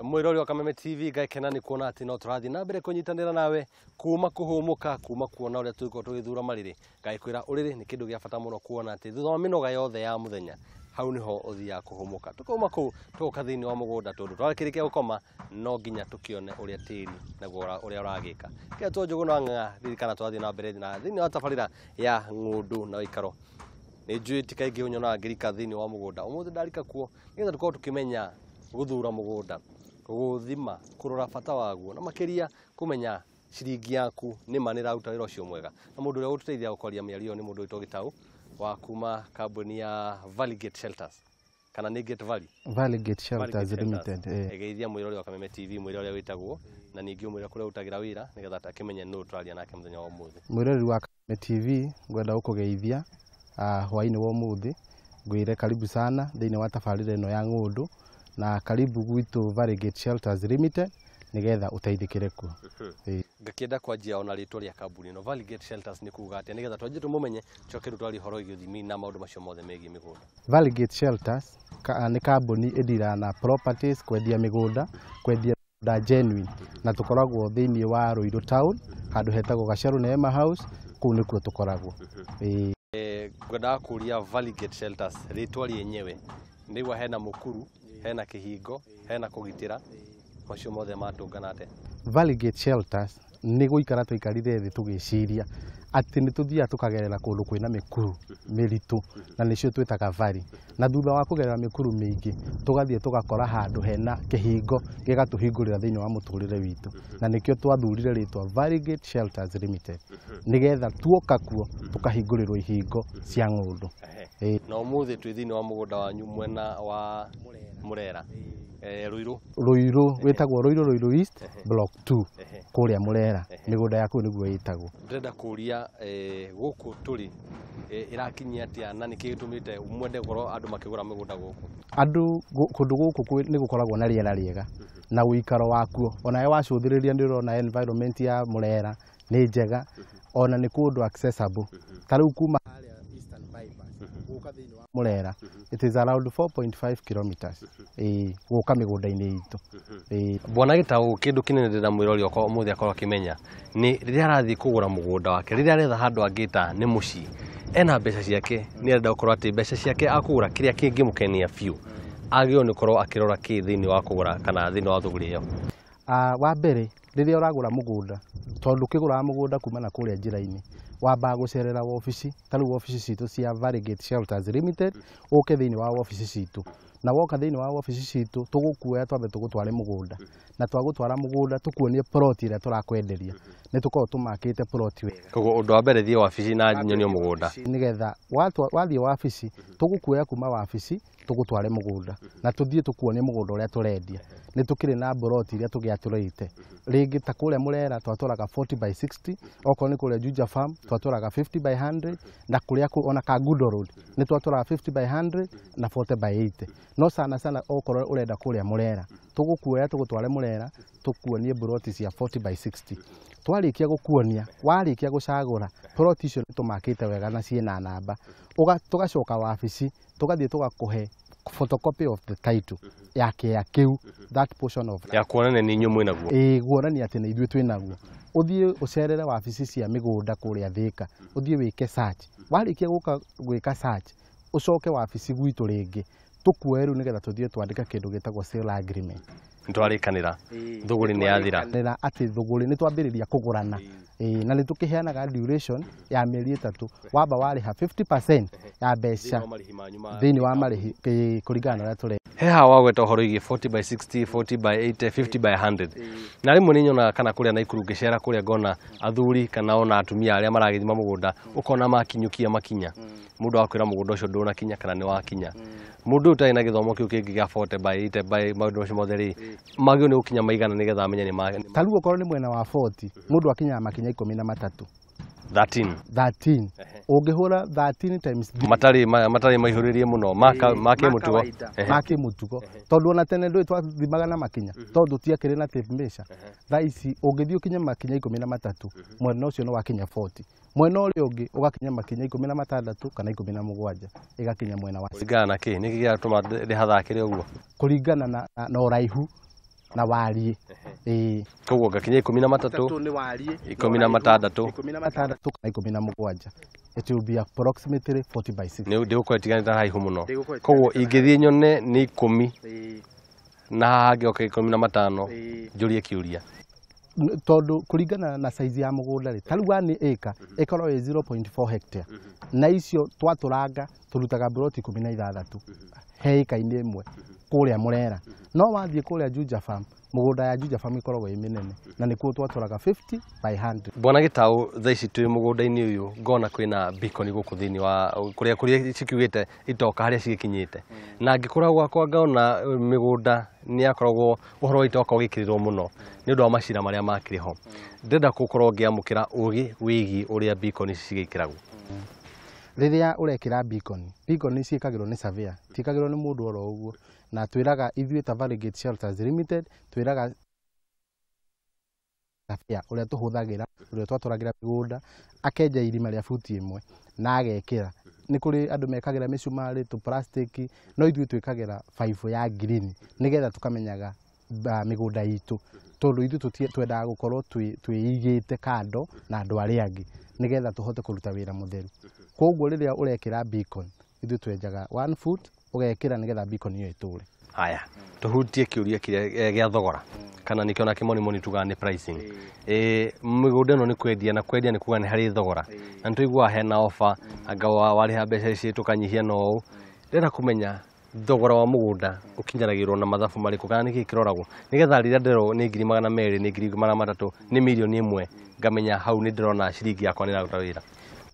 Mwĩrori wa Kameme TV, ngakena nĩ kuona atĩ no tũrathiĩ na mbere kũnyitanĩra nawe kuma kũhũmũka, kuma kuona ũrĩa tũgĩkorwo tũgĩthura marĩrĩ. Ngagĩkwĩra ũrĩrĩ nĩ kĩndũ gĩa bata mũno, kuona atĩ thutha wa mĩnoga yothe ya mũthenya hau nĩho ũthiaga kũhũmũka. Tũkauma kũu tũgoka thĩinĩ wa mũgũnda, tondũ twarĩkĩrĩkia gũkoma no nginya tũkĩone ũrĩa tĩri naguo ũrĩa ũragĩka. Kĩrĩa Njũgũna wa Ng'ang'a, ririkana tũrathiĩ na mbere na thĩinĩ wa tabarĩra ya ng'ũndũ na ũikaro. Nĩ njũĩ ti kaingĩ ũnyonaga ngĩrika thĩinĩ wa mũgũnda. Ũmũthĩ ndarika kuo nĩgetha tũkorwo tũkĩmenya gũthura mũgũnda, gũthima, kũrora bata waguo, na makĩria kũmenya ciringi yaku nĩma nĩ ĩraruta wĩra ũcio mwega. Na mũndũ ũrĩa ũgũtũteithia gũkwaria mĩario nĩ mũndũ wĩtwo Gĩtaũ wa kuma kambuni ya Valley Gate Shelters, kana nĩ Gate Valley? Valley Gate Valley Shelters Gate Shelters. Limited. Geithia mwĩrori wa Kameme TV, mwĩre ũrĩa wĩtagwo, na ningĩ ũmwĩre kũrĩa ũrutagĩra wĩra nĩgetha akĩmenye nũ tũraria nake mũthenya wa ũmũthĩ. Mwĩrori wa Kameme TV, ngwenda gũkũgeithia hwaĩ-inĩ wa ũmũthĩ, ngwĩre karibu sana thĩinĩ wa tabarĩra ĩno ya ng'ũndũ, na karibu gwitũ Valley Gate Shelters Limited nĩgetha ũteithĩkĩre kuo. Ngakĩenda kwanjia ona rĩtwa rĩa kambuni ĩno, Valley Gate Shelters, nĩ kuga atĩa, nĩgetha twanjie tũmũmenye, coke rĩu twarie ũhoro wĩgiĩ ũthimi na maũndũ macio mothe megiĩ mĩgũnda. Valley Gate Shelters nĩ kambuni ĩndiraga na properties, kwendia mĩgũnda, kwendia mĩgũnda genuine, na tũkoragwo thĩinĩ wa Ruiru town, handũ hetagwo Gacerũ Neema House, kũu nĩkuo tũkoragwo. Ngwendaga kũria, Valley Gate Shelters rĩtwa rĩenyewe, nĩgua hena mũkuru, hena kĩhingo, hena kũgitĩra, macio mothe matũngana atĩa? Valley Gate Shelters nĩ gũikara twaikarire thĩ tũgĩciria atĩ nĩ tũthiaga tũkagerera kũndũ kwĩna mĩkuru mĩritũ, na nĩcio twĩtaga valley, na thutha wa kũgerera mĩkuru mĩingĩ tũgathiĩ tũgakora handũ hena kĩhingo gĩgatũhingũrĩra thĩinĩ wa mũtũrĩre witũ, na nĩkĩo twathurire rĩtwa Valley Gate Shelters Limited, nĩgetha tuoka kuo tũkahingũrĩrwo ihingo cia ng'ũndũ. Na ũmũthĩ twĩ thĩinĩ wa mũgũnda wanyu mwena wa Murera, Ruiru. Ruiru, wĩtagwo Ruiru, Ruiru East Block 2, kũrĩa Murera, mĩgũnda ya kũu nĩguo ĩtagwo. Ndĩrenda kũria, gũkũ tũrĩ ĩrakinyia atĩa, na nĩkĩ gĩtũmĩte mwende gũkorwo andũ makĩgũra mĩgũnda gũkũ? Andũ kũndũ gũkũ nĩ gũkoragwo na rĩera rĩega na ũikaro wakuo, onawe wacũthĩrĩria nĩ ũrona environment ya Murera nĩ njega, ona nĩ kũndũ accessible. Ta rĩu kuma harĩa Eastern Bypass gũka thĩinĩ wa Murera, it is around 4.5 kilometers, ĩĩ, gũka mĩgũnda-inĩ itũ, ĩĩ. Bwana Gĩtaũ, kĩndũ kĩnene ndĩrenda mwĩrori wakwa ũmũthĩ akorwo akĩmenya nĩ rĩrĩa arathiĩ kũgũra mũgũnda wake, rĩrĩa aretha handũ angĩta nĩ mũciĩ, ena mbeca ciake, nĩ arenda gũkorwo atĩ mbeca ciake akũgũra kĩrĩa kĩngĩmũkenia biũ, agĩrĩirwo nĩ gũkorwo akĩrora kĩ thĩinĩ wa kũgũra kana thĩinĩ wa thũgũrĩ ĩyo? Wa mbere, rĩrĩa ũragũra mũgũnda, tondũ ũkĩgũraga mũgũnda kuma na kũrĩa njĩra-inĩ, wambaga gũcerera wobici, ta rĩu wobici citũ cia Valley Gate Shelters Limited, ũke thĩinĩ wa wobici citũ, na woka thĩinĩ wa wobici citũ tũgũkuoya twambe tũgũtware mũgũnda, na twagũtwara mũgũnda tũkuonie plot ĩrĩa tũrakwenderia. Nĩ tũkoragwo tũmakĩte plot wega. Koguo ũndũ wa mbere, thiĩ wabici na nyonio mũgũnda. Nĩgetha wathiĩ wabici, tũgũkuoya kuma wabici tũgũtware mũgũnda na tũthiĩ tũkuonie mũgũnda ũrĩa tũrendia. Nĩ tũkĩrĩ na mburoti iria tũgĩatũrĩte rĩngĩ, ta kũrĩa Murera twatũraga 40 by 60, okorwo nĩ kũrĩa Juja Farm twatũraga 50 by 100, na kũrĩa ona Kangundo Road nĩ twatũraga 50 by 100 na 40 by 80. No sana sana okorwo ũrenda kũrĩa Murera, tũgũkuoya tũgũtware Murera tũkuonie mburoti cia 40 by 60. Twarĩkia gũkuonia, warĩkia gũcagũra plot icio, nĩ tũmakĩte wega na ciĩna namba. Tũgacoka wabici tũgathiĩ tũgakũhe photocopy of the title ya kĩea kĩu, that portion of ya kuonania nĩ inyuĩ mwĩnaguo. Ĩĩ, guonania atĩ nĩ ithuĩ twĩnaguo. Ũthiĩ ũcerere wabici cia mĩgũnda kũrĩa Thĩka, ũthiĩ wĩke search. Warĩkia gũka gwĩka search, ũcoke wabici gwitũ rĩngĩ tũkuoe rĩu nĩgetha tũthiĩ twandĩke kĩndũ gĩtagwo sale agreement. Nĩ twarĩkanĩra thũgũrĩ nĩ yathira. Nĩra atĩ thũgũrĩ nĩ twambĩrĩria kũgũrana. Ĩĩ, na nĩ tũkĩheanaga duration ya mĩeri 3, wamba warĩha 50% ya mbeca thĩinĩ wa marĩhi, kũringana na ũrĩa tũre. He haha wagweta ũhoro wĩgiĩ 40 by 60, 40 by 80, 50 by 100, na rĩmwe nĩ nyonaga kana kũrĩa Naikuru ngĩcera kũrĩa ngona athuri kana ona atumia arĩa maragĩthima mũgũnda, ũkona makinyũkia makinya, mũndũ akwĩra mũgũnda ũcio ndũnakinya kana nĩ wakinya. Mũndũ ũyũ ũtarĩ na gĩthomo kĩu kĩngĩ gĩa 40 by 80 by maũndũ macio mothe rĩ, magĩrĩirwo nĩ gũkinya maigana nĩgetha amenye nĩ ma? Ta rĩu okorwo nĩ mwena wa 40, mũndũ akinyaga makinya 13. 13. 13, ũngĩhũra 13 times 3. Matarĩ maihũrĩrie mũno ma kĩmũtugo. Ma kĩmũtugo, tondũ ona tene ndũĩ twathimaga na makinya, tondũ tũtiakĩrĩ na tape measure. Thaa ici ũngĩthiĩ ũkinye makinya 13, mwena ũcio nĩ wakinya 40. Mwena ũrĩa ũngĩ ũgakinya makinya 16 kana 17, ĩgakinya mwena wa Kũringana na kĩ? Nĩkĩ gĩatũma rĩhathakĩre ũguo? Kũringana na ũraihu. na wariĩ. Ĩĩ. Koguo ngakinya 13 nĩ wariĩ, 16 16 kana 17. It will be approximately 40 by 60. Nĩ ndĩgũkorwo ĩtiganĩte haraihu mũno. Koguo ingĩthiĩ nyone nĩ 10 na haha hangĩoka 15 njũrie kĩũria. Tondũ kũringana na size ya mũgũnda rĩ, ta rĩu 1 acre ĩkoragwo ĩ 0.4 hectare, na icio twatũranga tũrutaga mburoti 16 he ĩka-inĩ ĩmwe kũrĩa Murera. No wathiĩ kũrĩa Juja Farm, mũgũnda ya Juja Farm ĩkoragwo ĩ mĩnene na nĩkuo twatũraga 50 by 100. Bwana Gĩtaũ, thaa ici twĩ mũgũnda-inĩ ũyũ ngona kwĩna beacon gũkũ thĩinĩ wa kũrĩa kũrĩa cikiugĩte itoka harĩa cigĩkinyĩte, na ngĩkũra gwakwa ngona mĩgũnda nĩ yakoragwo ũhoro wa itoka ũgĩkĩrĩrwo mũno nĩ ũndũ wa macira marĩa makĩrĩ ho. Ndĩrenda gũkorwo ngĩamũkĩra ũgĩ wĩgiĩ ũrĩa beacon ici cigĩkĩragwo. Rĩrĩa ũrekĩra beacon, beacon ciĩkagĩrwo nĩ surveyor, tiĩkagĩrwo nĩ mũndũ oro ũguo. Na twĩraga ithuĩ ta Valley Gate Shelters Limited, twĩraga surveyor ũrĩa tũhũthagĩra, ũrĩa twatũragĩra mĩgũnda, akenja irima rĩa buti 1 na agekĩra. Nĩ kũrĩ andũ mekagĩra mĩcumarĩ, tũ plastic, no ithuĩ twĩkagĩra baibũ ya green nĩgetha tũkamenyaga mĩgũnda itũ, tondũ ithuĩ twendaga gũkorwo twĩigĩte kando na andũ arĩa angĩ nĩgetha tũhote kũruta wĩra mũtheru. Koguo rĩrĩa ũrekĩra beacon, ithuĩ twenjaga 1 foot ũgekĩra nĩgetha beacon ĩyo ĩtũre. Haya, tũhutie kĩũria kĩrĩa gĩa thogora, kana nĩkĩo na kĩmonimoni tugaga nĩ pricing. Mĩgũnda ĩno nĩ kwendia, na kwendia nĩ kuga nĩ harĩ thogora, na nĩtũiguaga hena offer, anga warĩha mbeca ici tũkanyihia na ũũ. Ndĩrenda kũmenya thogora wa mũgũnda ũkinyanagĩrwo na mathabu marĩkũ, kana nĩkĩĩ kĩroragwo nĩgetha rĩrĩa ndĩrerwo nĩ 200,000, nĩ 300,000, nĩ 1,000,000, ngamenya hau nĩ ndĩrona ciringi yakwa nĩ ĩraruta wĩra.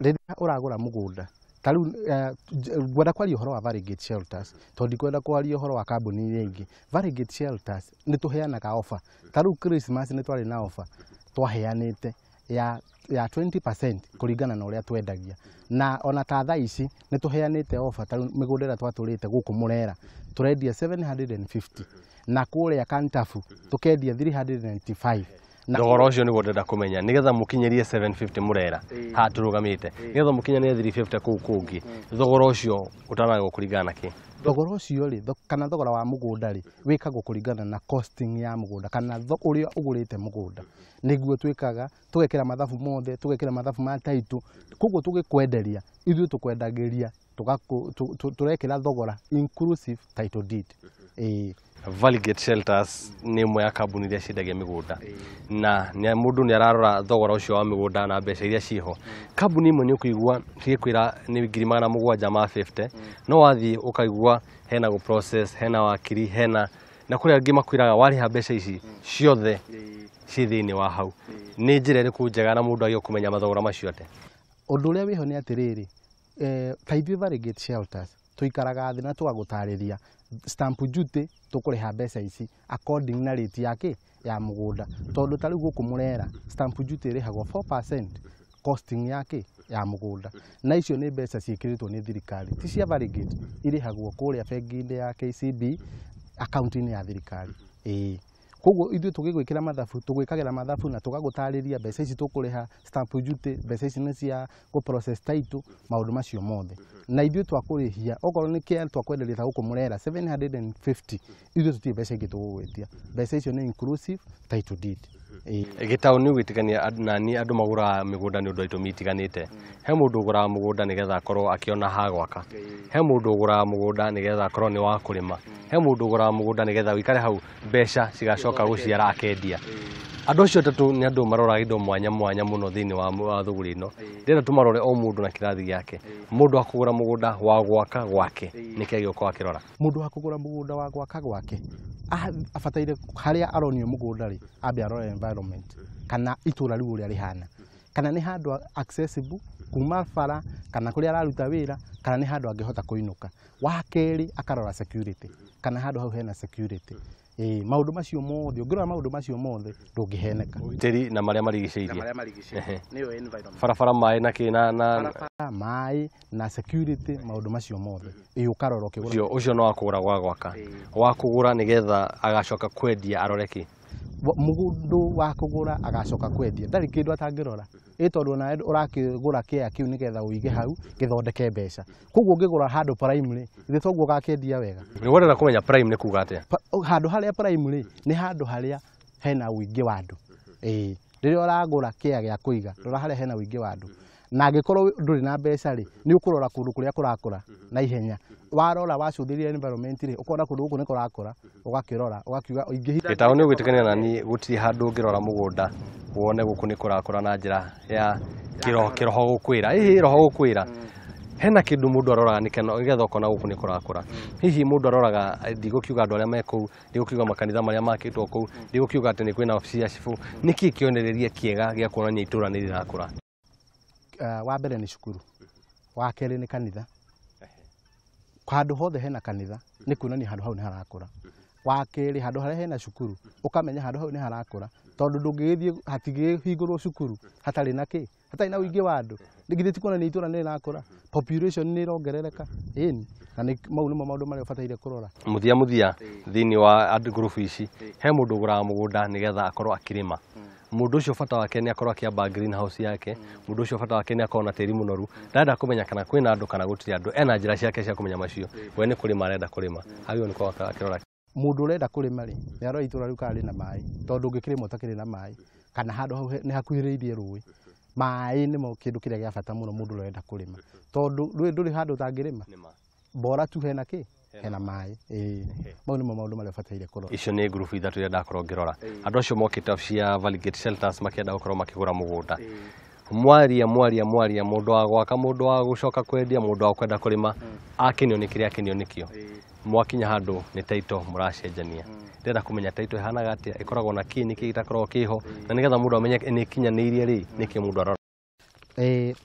Rĩrĩa ũragũra mũgũnda, ta rĩu ngwenda kwaria ũhoro wa Valley Gate Shelters, tondũ ndikwenda kwaria ũhoro wa kambuni iria ingĩ. Valley Gate Shelters nĩ tũheanaga offer. Ta rĩu Christmas nĩ twarĩ na offer twaheanĩte ya 20% kũringana na ũrĩa twendagia. Na ona ta thaa ici nĩ tũheanĩte offer, ta rĩu mĩgũnda ĩrĩa twatũrĩte gũkũ Murera tũrendia 750, na kũrĩa Kantafu tũkendia 395. Thogora ũcio nĩguo ndĩrenda kũmenya nĩgetha mũkinyĩrie 750 Murera haha tũrũgamĩte, nĩgetha mũkinyanĩrie 350 kũu kũngĩ, thogora ũcio ũtaragwo kũringana na kĩ? Thogora ũcio rĩ, kana thogora wa mũgũnda rĩ, wĩkagwo kũringana na costing ya mũgũnda, kana ũrĩa ũgũrĩte mũgũnda. Nĩguo twĩkaga, tũgekĩra mathabu mothe, tũgekĩra mathabu ma title. Koguo tũgĩkwenderia, ithuĩ tũkwendagĩria, tũrekĩra thogora inclusive title deed. Valley Gate Shelters nĩ ĩmwe ya kambuni iria ciendagia mĩgũnda, na mũndũ nĩ ararora thogora ũcio wa mĩgũnda na mbeca iria ciĩho. Kambuni ĩmwe nĩ ũkũigua cigĩkwĩra nĩ 750,000, no wathiĩ ũkaigua hena gũ process, hena wakiri, hena na kũrĩ angĩ makwĩraga warĩha mbeca ici ciothe ciĩ thĩinĩ wa hau. Nĩ njĩra ĩrĩkũ njega na mũndũ agĩrĩirwo kũmenya mathogora macio atĩa? Ũndũ ũrĩa wĩho nĩ atĩrĩrĩ, ta ithuĩ Valley Gate Shelters tũikaraga thĩ na tũgagũtarĩria stamp duty tũkũrĩha mbeca ici according na rate ya kĩ ya mũgũnda, tondũ ta rĩu gũkũ Murera stamp duty ĩrĩhagwo 4% costing ya kĩ ya mũgũnda, na icio nĩ mbeca ciĩkĩrĩtwo nĩ thirikari, ti cia Valley Gate, irĩhagwo kũrĩa bengi-inĩ ya KCB akaunti-inĩ ya thirikari. Koguo ithuĩ tũgĩgwĩkĩra mathabu, tũgwĩkagĩra mathabu na tũgagũtarĩria mbeca ici tũkũrĩha stamp duty, mbeca ici nĩ cia gũ process title, maũndũ macio mothe. Na ithuĩ twakũrĩhia, okorwo nĩ kĩa twakwenderia ta gũkũ Murera 750, ithuĩ tũtirĩ mbeca ingĩ tũgũgwĩtia. Mbeca icio nĩ inclusive title deed. Gĩtaũ nĩ ũgwĩtĩkania nani andũ magũraga mĩgũnda nĩ ũndũ wa itũmi itiganĩte. He mũndũ ũgũraga mũgũnda nĩgetha akorwo akĩona ha gwaka, he mũndũ ũgũraga mũgũnda nĩgetha akorwo nĩ wa kũrĩma, he mũndũ ũgũraga mũgũnda nĩgetha ũikare hau mbeca cigacoka gũciara akendia. Andũ acio atatũ nĩ andũ maroraga indo mwanya mwanya mũno thĩinĩ wa thũgũrĩ ĩno. Ndĩrenda tũmarore o mũndũ na kĩrathi gĩake. Mũndũ wa kũgũra mũgũnda wa gwaka gwake nĩkĩ agĩrĩirwo gũkorwo akĩrora? Mũndũ wa kũgũra mũgũnda wa gwaka gwake abataire harĩa aronio mũgũnda rĩ, ambe arore environment kana itũra rĩu ũrĩa rĩhana, kana nĩ handũ accessible kuma bara, kana kũrĩa araruta wĩra, kana nĩ handũ angĩhota kũinũka. Wa kerĩ akarora security, kana handũ hau hena security. Maũndũ macio mothe, ũngĩrora maũndũ macio mothe ndũngĩheneka. Ũgitĩri na marĩa marigicĩirie. Barabara, maĩ na kĩ na barabara, maĩ na security, maũndũ macio mothe. Ũkarora ũkĩgũra. Ũcio no wa kũgũra gwa gwaka. Wa kũgũra nĩgetha agacoka kwendia arore kĩ? Mũndũ wa kũgũra agacoka kwendia ndarĩ kĩndũ atangĩrora, ĩ tondũ onawe ũrakĩgũra kĩea kĩu nĩgetha ũige hau gĩthondeke mbeca. Koguo ũngĩgũra handũ prime rĩ, githĩ toguo ũgakĩendia wega. Nĩguo kũmenya prime nĩ kuga atĩa? Handũ harĩa prime rĩ, nĩ handũ harĩa hena ũingĩ wa andũ. Ĩĩ, rĩrĩa ũragũra kĩea gĩa kũiga, rora harĩa hena ũingĩ wa andũ. Na angĩkorwo ndũrĩ na mbeca rĩ, nĩ ũkũrora kũndũ kũrĩa kũrakũra na ihenya. Warora wacũthĩrĩria environment rĩ, ũkona kũndũ gũkũ nĩ kũrakũra, ũgakĩrora, ũgakiuga ingĩhitha. Gĩtaũ nĩ ũgwĩtĩkania na niĩ gũtirĩ handũ ũngĩrora mũgũnda wone gũkũ nĩ kũrakũra na njĩra ya kĩroho gũkwĩra. Ĩhĩ roho gũkwĩra. Hena kĩndũ mũndũ aroraga nĩgetha ũkona gũkũ nĩ kũrakũra. Hihi mũndũ aroraga, ndigũkiuga andũ arĩa me kũu, ndigũkiuga makanitha marĩa makĩtwo kũu, ndigũkiuga atĩ nĩ kwĩna obici ya cibũ. Nĩkĩ kĩonereria kĩega gĩa kuonania itũra nĩ rĩrakũra? Wa mbere nĩ cukuru, wa kerĩ nĩ kanitha. Handũ hothe hena kanitha nĩ kuonania handũ hau nĩ harakũra. Wa kerĩ, handũ harĩa hena cukuru ũkamenya handũ hau nĩ harakũra, tondũ ndũngĩgĩthiĩ, hatingĩhingũrwo cukuru hatarĩ na kĩ, hatarĩ na ũingĩ wa andũ. Githĩ ti kuonania itũra nĩ rĩrakũra, population nĩ ĩrongerereka. Ĩni, na nĩ mau nĩmo maũndũ marĩa ũbataire kũrora. Mũthia mũthia thĩinĩ wa andũ ngurubu ici, he mũndũ ũgũraga mũgũnda nĩgetha akorwo akĩrĩma. Mũndũ ũcio bata wake nĩ akorwo akĩamba greenhouse yake, mũndũ ũcio bata wake nĩ akorwo na tĩri mũnoru, ndarenda kũmenya kana kwĩna andũ kana gũtirĩ andũ, ena njĩra ciake cia kũmenya macio. We nĩ kũrĩma arenda kũrĩma, agĩrĩirwo nĩ gũkorwo akĩrora. Mũndũ ũrenda kũrĩma rĩ, nĩ arora itũra rĩu kana rĩna maĩ, tondũ ũngĩkĩrĩma ũtakĩrĩ na maĩ, kana handũ hau nĩ hakuhĩrĩirie rũĩ. Maĩ nĩmo kĩndũ kĩrĩa gĩa bata mũno mũndũ ũrenda kũrĩma, tondũ rũĩ ndũrĩ handũ ũtangĩrĩma, bora tu hena kĩ, hena maĩ. Ĩĩ, mau nĩmo maũndũ marĩa ũbataire kũrora. Icio nĩ ngurubu ithatũ iria ndakorwo ngĩrora. Andũ acio mokĩte obici ya Valley Gate Shelters makĩenda gũkorwo makĩgũra mũgũnda. Mwaria mwaria mwaria, mũndũ wa gwaka, mũndũ wa gũcoka kwendia, mũndũ wa kwenda kũrĩma, akenio nĩ kĩrĩa akenio nĩkĩo. Mwakinya handũ nĩ title mũracenjania. Ndĩrenda kũmenya title ĩhanaga atĩa, ĩkoragwo na kĩ, nĩkĩ gĩtakoragwo kĩho, na nĩgetha mũndũ amenye nĩ ĩkinyanĩirie rĩ, nĩkĩ mũndũ arora.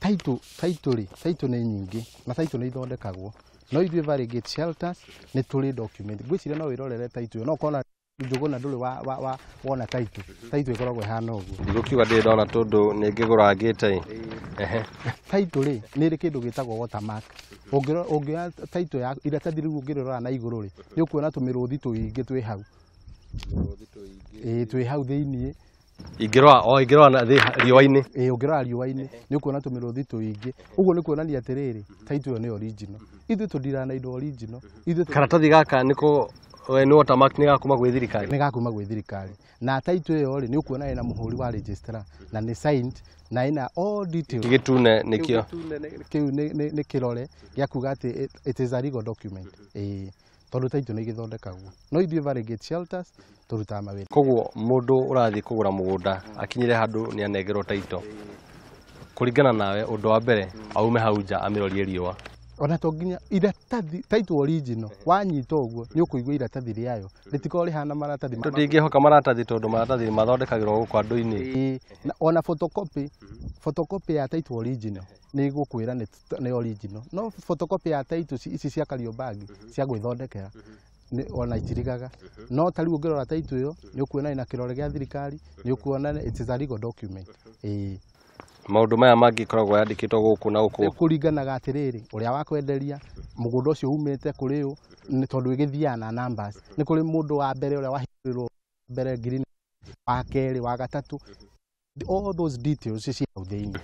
Title, title rĩ, title nĩ nyingĩ na title nĩ ithondekagwo. No ithuĩ Valley Gate Shelters nĩ tũrĩ document. Ngwĩciria no wĩrorere title ĩyo, no ũkona Njũgũna ndũrĩ wa wona title. Title ĩkoragwo ĩhana ũguo. Ndigũkiuga ndĩrĩ ndona tondũ nĩ ngĩgũra ngĩte ĩ. Ehe. Title rĩ, nĩ ĩrĩ kĩndũ gĩtagwo watermark. Ũngĩoya title ya iratathi rĩu ũngĩrĩrora na igũrũ rĩ, nĩ ũkuona tũmĩrũthi tũingĩ twĩ hau. Ĩĩ, twĩ hau thĩiniĩ. Ingĩrora, o ingĩrora na thĩ riũa-inĩ. Ĩĩ, ũngĩrora riũa-inĩ nĩ ũkuona tũmĩrũthi tũingĩ. Ũguo nĩ kuonania atĩrĩrĩ, title ĩyo nĩ original. Ithuĩ tũndiraga na indo original. Ithuĩ Karatathi gaka nĩko nĩ watermark, nĩ gakuma gwĩ thirikari. Nĩ gakuma gwĩ thirikari. Na title ĩyo rĩ, nĩ ũkuona ĩna mũhũri wa registrar na nĩ signed na ĩna all details. Gĩtune nĩkĩo. Kĩu nĩ kĩrore gĩa kuga atĩ it is a legal document. Ĩĩ, tondũ title nĩ igĩthondekagwo. No ithuĩ Valley Gate Shelters tũrutaga mawĩra. Koguo mũndũ ũrathiĩ kũgũra mũgũnda akinyire handũ nĩ anengerwo title. Kũringana nawe ũndũ wa mbere aume hau nja amĩrorie riũa. Ona to nginya iratathi title original wanyita ũguo nĩ ũkũigua iratathi rĩayo rĩtikoragwo rĩhana maratathi. Tũtingĩhoka maratathi tondũ maratathi mathondekagĩrwo gũkũ andũ-inĩ. Ĩĩ, na ona photocopy, photocopy ya title original nĩ ĩgũkwĩra nĩ original. No photocopy ya title ici cia Kariobangi cia gwĩthondekera nĩ ona itirigaga. No ta rĩu ũngĩrora title ĩyo nĩ ũkuona ĩna kĩrore gĩa thirikari, nĩ ũkuona it is a legal document. Ĩĩ. Maũndũ maya mangĩ koragwo yandĩkĩtwo gũkũ na gũkũ. Kũringanaga atĩrĩrĩ, ũrĩa wakwenderia mũgũnda ũcio umĩte kũrĩ ũ, nĩ tondũ ĩgĩthiaga na numbers. Nĩ kũrĩ mũndũ wa mbere ũrĩa wahingũrĩrwo mbere green, wa kerĩ, wa gatatũ, all those details ci hau thĩinĩ.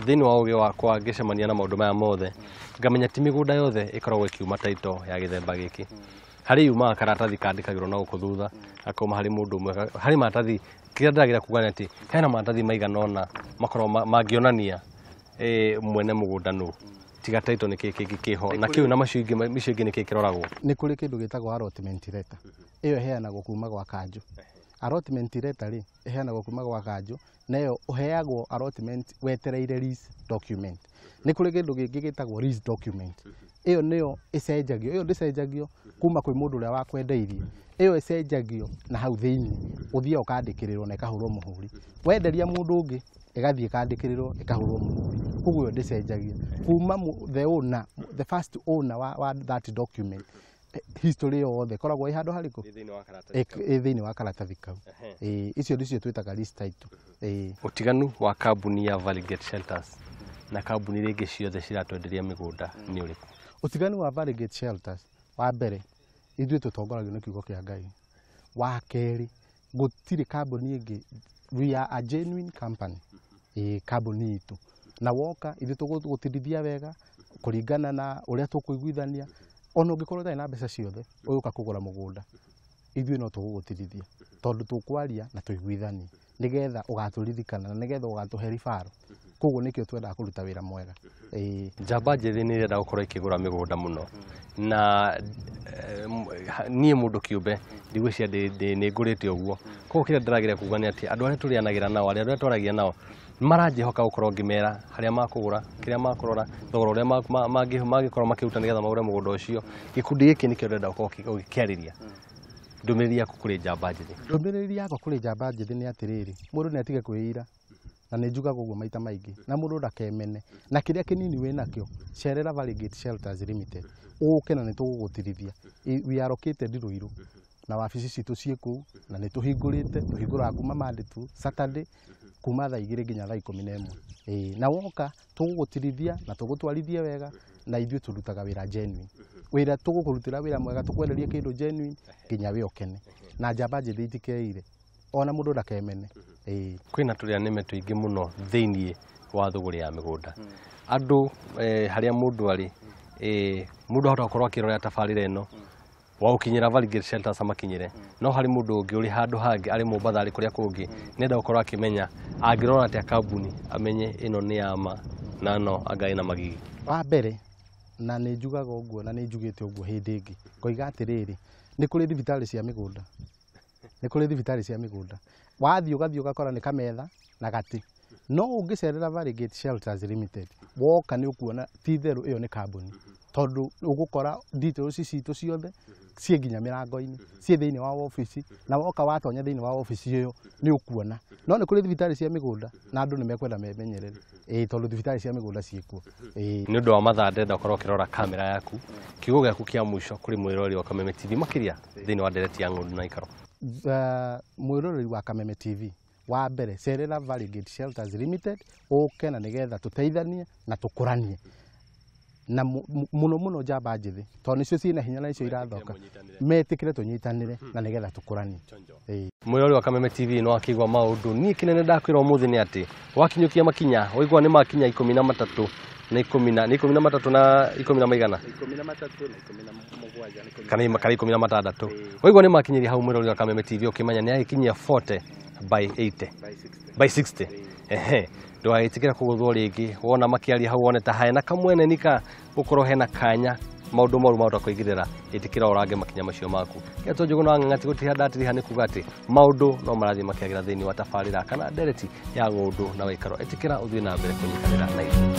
Thĩinĩ wa ũgĩ wakwa ngĩcemania na maũndũ maya mothe, ngamenya ti mĩgũnda yothe ĩkoragwo ĩkiuma title ya gĩthemba gĩkĩ. Harĩ yumaga karatathi kandĩkagĩrwo na gũkũ thutha, gakauma harĩ mũndũ ũmwe, harĩ maratathi, kĩrĩa ndĩrageria kuga nĩ atĩ hena maratathi maigana ũna makoragwo mangĩonania mwene mũgũnda nũ. Tiga title nĩ kĩĩ kĩngĩ kĩho, na kĩu na macio ingĩ, icio ingĩ nĩ kĩĩ kĩroragwo. Nĩ kũrĩ kĩndũ gĩtagwo allotment letter. Ĩyo ĩheanagwo kuma gwa kanjũ. Allotment letter rĩ, ĩheanagwo kuma gwa kanjũ, na ĩyo ũheagwo allotment wetereire lease document. Nĩ kũrĩ kĩndũ kĩngĩ gĩtagwo lease document. Ĩyo nĩyo ĩcenjagio, ĩyo ndĩcenjagio kuma kwĩ mũndũ ũrĩa wakwendeirie. Ĩyo ĩcenjagio na hau thĩinĩ, ũthiaga ũkandĩkĩrĩrwo na ĩkahũrwo mũhũri. Wenderia mũndũ ũngĩ, ĩgathiĩ ĩkandĩkĩrĩrwo ĩkahũrwo mũhũri. Koguo ĩyo ndĩcenjagia. Kuma the owner, the first owner wa that document, history yothe ĩkoragwo ĩ handũ harĩkũ? Ĩ thĩinĩ wa karatathi kau. Ĩĩ, icio nĩcio twĩtaga lease title. Ĩĩ. Ũtiganu wa kambuni ya Valley Gate Shelters na kambuni iria ingĩ ciothe ciratwenderia mĩgũnda nĩ ũrĩkũ? Ũtiganu wa Valley Gate Shelters, wa mbere, ithuĩ tũtongoragio nĩ kiugo kĩa Ngai. Wa kerĩ, Gũtirĩ kambuni ĩngĩ, we are a genuine company. Ĩĩ kambuni itũ, na woka ithuĩ tũgũgũtirithia wega kũringana na ũrĩa tũkũiguithania. Ona ũngĩkorwo ũtarĩ na mbeca ciothe ũgĩũka kũgũra mũgũnda, ithuĩ no tũgũgũtirithia tondũ tũkwaria na tũiguithanie nĩgetha ũgatũririkana na nĩgetha ũgatũhe ribaro. Koguo nĩkĩo twendaga kũruta wĩra mwega. Ĩĩ. Njamba njĩthĩ nĩ ĩrenda gũkorwo ĩkĩgũra mĩgũnda mũno, na niĩ mũndũ kĩũmbe ndigwĩciria nĩ ngũrĩte ũguo. Koguo kĩrĩa ndĩrageria kuga nĩ atĩ andũ arĩa tũrĩanagĩra nao, arĩa twaragia nao maranjĩhoka gũkorwo ngĩmera harĩa makũgũra, kĩrĩa makũrora, thogora ũrĩa mangĩkorwo makĩruta nĩgetha magũre mũgũnda ũcio. Gĩkundi gĩkĩ nĩkĩo ndĩrenda gũkorwo ũgĩkĩarĩria. Ndũmĩrĩri yaku kũrĩ njamba njĩthĩ? Ndũmĩrĩri yakwa kũrĩ njamba njĩthĩ nĩ atĩrĩrĩ, mũndũ nĩ atige kwĩira, na nĩ njugaga ũguo maita maingĩ, na mũndũ ndakemene, na kĩrĩa kĩnini wĩnakĩo cerera Valley Gate Shelters Limited, ũke na nĩ tũgũgũtirithia. We are located Ruiru, na wabici citũ ciĩ kũu, na nĩ tũhingũrĩte, tũhingũraga kuma Monday to Saturday, kuma thaa 2 nginya thaa 11. Ĩĩ, na woka tũgũgũtirithia na tũgũtwarithie wega, na ithuĩ tũrutaga wĩra genuine. Wĩra tũgũkũrutĩra wĩra mwega, tũkwenderie kĩndũ genuine nginya we ũkene. Na njamba njĩthĩ itikeire, ona mũndũ ndakemene. Ĩĩ. Kwĩna tũrĩa nĩme tũingĩ mũno thĩiniĩ wa thũgũrĩ ya mĩgũnda. Andũ harĩa mũndũ arĩ, mũndũ ahota gũkorwo akĩrora tabarĩra ĩno wa gũkinyĩra Valley Gate Shelters amakinyĩre, no harĩ mũndũ ũngĩ ũrĩ handũ hangĩ, arĩ Mombatha, arĩ kũrĩa kũngĩ, nĩenda gũkorwo akĩmenya angĩrora atĩa kambuni amenye ĩno nĩ ya ma na no anga ĩna magigi. Wa mbere, na nĩ njugaga ũguo na nĩ njugĩte ũguo hĩndĩ ĩngĩ, ngoiga atĩrĩrĩ, nĩ kũrĩ thibitarĩ cia mĩgũnda, nĩ kũrĩ thibitarĩ cia mĩgũnda. Wathiĩ ũgathiĩ ũgakora nĩ kametha na gatĩ, no ũngĩcerera Valley Gate Shelters Limited, woka nĩ ũkuona ti itherũ ĩyo nĩ kambuni, tondũ ũgũkora details citũ ciothe ciĩ nginya mĩrango-inĩ, ciĩ thĩinĩ wa obici, na woka watonya thĩinĩ wa obici ĩyo nĩ ũkuona. No nĩ kũrĩ thibitarĩ cia mĩgũnda na andũ nĩ mekwenda memenyerere, ĩĩ, tondũ thibitarĩ cia mĩgũnda ciĩkuo. Ĩĩ. Nĩ ũndũ wa mathaa ndĩrenda ũkorwo ũkĩrora kamera yaku. Kiugo gĩaku kĩa mũico kũrĩ mwĩroreri wa Kameme TV makĩria thĩinĩ wa ndereti ya ng'ũndũ na ikaro. Mwĩroreri wa Kameme TV, wa mbere cerera Valley Gate Shelters Limited, ũke na nĩgetha tũteithanie na tũkũranie, na mũno mũno njamba njĩthĩ, tondũ nĩcio ciĩna hinya na nĩcio irathoka, metĩkĩre tũnyitanĩre na nĩgetha tũkũranie. Ĩĩ. Mwĩroreri wa Kameme TV no akĩigua maũndũ. Niĩ kĩnene ndakwĩra ũmũthĩ nĩ atĩ wakinyũkia makinya, waigua nĩ makinya ikũmi na matatũ na ikũmi na, nĩ ikũmi na matatũ na ikũmi na maigana? Ikũmi na matatũ na ikũmi na mũgwanja, na ikũmi na Kana 16. Ĩĩ. Waigua nĩ makinyĩria hau mwĩroreri wa Kameme TV ũkĩmenya nĩ agĩkinyia 40 by 80. By 60. By 60. Ĩĩ. Ehe. Ndũgagĩtĩkĩra kũgũthwo rĩngĩ, wona makĩaria hau wone ta hena kamwene nika gũkorwo hena kanya maũndũ moru mahota kũingĩrĩra, ĩtĩkĩra ũrange makinya macio maku. Kĩrĩa Njũgũna wa Ng'ang'a ti gũtiriha ndatiriha nĩ kuga atĩ maũndũ no marathiĩ makĩagĩra thĩinĩ wa tabarĩra kana ndereti ya ng'ũndũ na waikaro. Ĩtĩkĩra ũthiĩ na mbere kũnyitanĩra na ithuĩ.